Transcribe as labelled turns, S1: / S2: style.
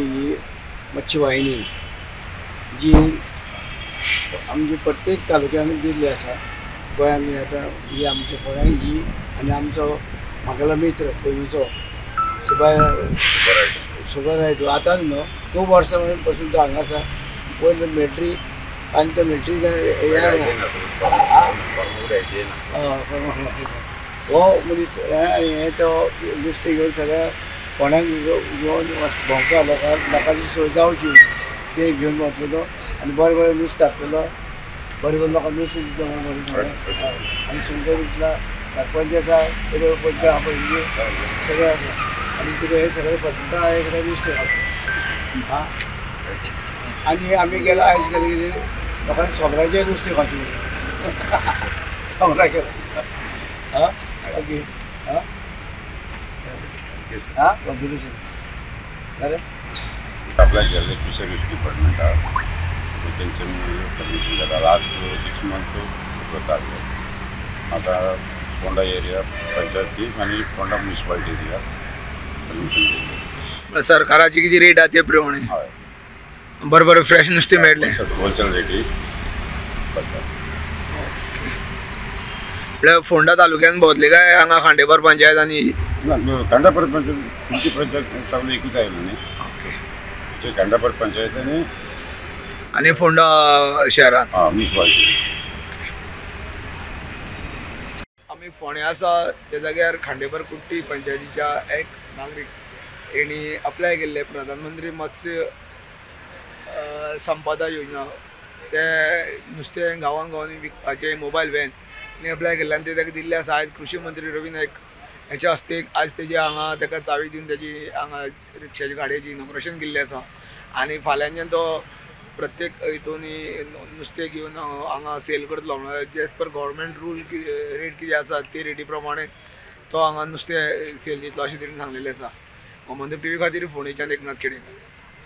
S1: ही मत्स्य वाहिनी जी आमची प्रत्येक तालुक्यांत दिल्ली आसा गोंयांत आतां ही आमच्या फोंड्यां ही आनी आमचो म्हागेलो मित्र पयलींचो सुबाय रायटू आतां न्हू खूब वर्सां पसून तो हांगा आसा. पयलीं मिलिटरी आनी तो मिलिटरी हो मनीस हें तो नुस्तें घेवन सगळ्या फोंड्यांक घेवन भोंवता लोकांक लोकांची सोय जावची ते घेवन वतलो आनी बरें बरें नुस्तें हाडटलो बरें बरें लोकांक नुस्तें दितलो बरें आनी सुंगटां दितला. सरपंच आसा पयले पंच आहा पयलीं सगळें आसा आनी तुका हें सगळें पत्ता हें सगळें नुस्तें घालता. आं आनी आमी गेला आयज गेले कितें लोकांनी सोबराचें नुस्तें खावचें सोबरा केला. आं ओके आं आं बरें
S2: अप्लाय केल्ले फिशरीज डिपार्टमेंटाक तेंच्यांनी परमिशन जाता लास्ट 6 मंथ करता. आतां फोंडा एरिया पंचायती आनी फोंडा म्युनिसिपालिटी एरिया परमिशन दिल्लें.
S3: सरकाराची कितें रेट आहा ते प्रमाणे
S2: हय
S3: बरें बरें फ्रेश नुस्तें मेळटलें
S2: होलसेल रेटी.
S3: म्हळ्यार फोंडा तालुक्यान भोंवतले काय हांगा खांडेपार पंचायत आनी
S2: ना खांडेपार पंचायत तुमची पंचायत सगळें एकूच आयलें न्ही.
S3: ओके
S2: ते खांडेपार पंचायत आनी
S3: आनी फोंडा शहरान
S2: आं म्युनिसिपालिटी.
S3: आमी फोंड्या आसा त्या जाग्यार खांडेपार कुट्टी पंचायतीच्या एक नागरीक हेणी अप्लाय केल्ले प्रधानमंत्री मत्स्य संपदा योजना ते नुस्तें गांवां गांवांनी विकपाचें मोबायल व्हॅन आनी अप्लाय केल्ले आनी ते ताका दिल्लें आसा. आयज कृशी मंत्री रवी नायक हेच्या हस्ते आज तेजी हांगा ताका चावी दिवन तेजी हांगा रिक्षाची गाडयेची इनॉग्रेशन केल्लें आसा आनी फाल्यांच्यान तो प्रत्येक हितून नुस्तें घेवन हांगा सेल करतलो. म्हणल्यार as per government rule rate कितें आसा ते रेटी प्रमाणे तो हांगा नुस्तें सेल दितलो अशें तेणी सांगलेलें आसा. गोमंतक टीव्ही खातीर फोंडेच्यान एकनाथ खेडेकर.